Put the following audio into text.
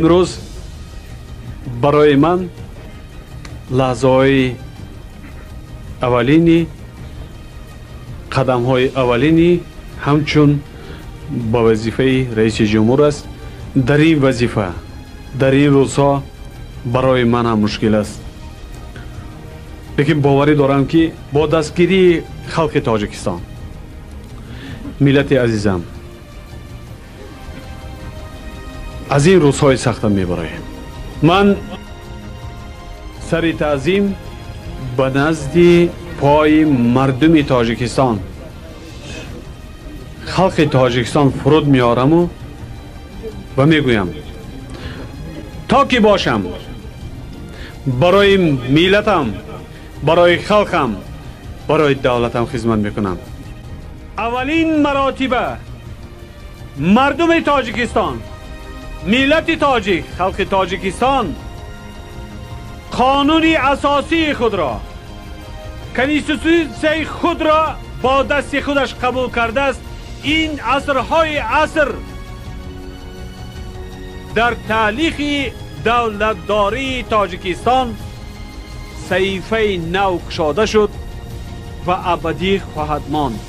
Имрӯз барои ман лаҳзаҳои аввалини, қадамҳои аввалини ҳамчун ба вазифаи раиси ҷумҳур аст. Дар ин вазифа, дар ин рӯзҳо барои ман ҳам мушкил аст, лекин боварӣ дорам, ки бо дастгирии халқи Тоҷикистон, миллати азизам, аз ин рӯзҳои сахта мебароем. Ман сари таъзим ба назди пои мардуми Тоҷикистон, халқи Тоҷикистон фуруд меораму ва мегӯям, то ки бошам, барои миллатам, барои халқам, барои давлатам хизмат мекунам. Аввалин маротиба мардуми Тоҷикистон, миллати тоҷик, халқи Тоҷикистон қонуни асосии худро, конститутсияи худро бо дасти худаш қабул кардааст. Ин асрҳои аср дар таърихи давлатдории Тоҷикистон саҳифаи нав кушода шуд ва абадӣ хоҳад монд.